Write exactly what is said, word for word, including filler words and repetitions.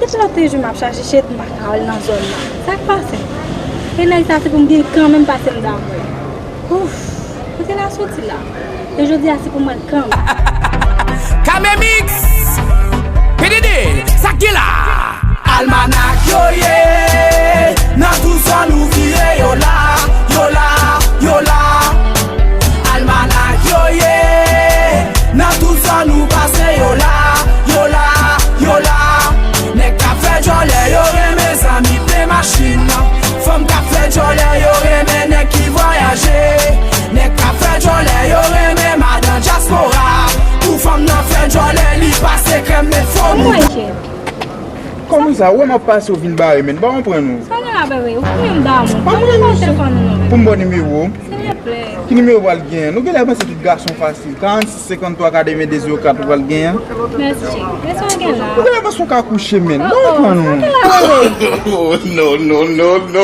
Lòt jou m ap chache Chet, m pa ka wè l nan zòn nan. Sa k pase? E nèg sa se pou m gen kanmenm pase m damou. Ouf, kote l a soti la? E jodi a se pou m wè l kanmenm. Kamemix, P D D, sa k gen la? Almanak yo ye, nan tout zòn nou vire yo la, yo la, yo la. Almanak yo ye, nan tout zòn nou pase yo la, yo la, yo la. Nèg k ap fè djòlè yo renmen zanmi plen machin. Fanm k ap fè djòlè yo renmen nèg ki vwayaje. Nèg k ap fè djòlè yo renmen madan dyaspora. Pou fanm nan fè djòlè li pase krèm met fo Mwen bouton. Chet. Kòman sa? Ou wè m ap pase ou vin bare men, m pa konprann ou. Sa gen la bebe, ou konbyen m damou? Konbyen nan telefòn ou non? Pou m ba w nimewo. Silvouplè. Ki nimewo w pral genyen? Nou genlè panse tout gason fasil. Karannsis senkanntwa katrevenndez zewo kat ou pral genyen. Mèsi Chet. Men sa w gen la? Nou genlè panse w ka kouche men. M pa konprann ou. Sa w gen la bebe? Oh, no, no, no, no.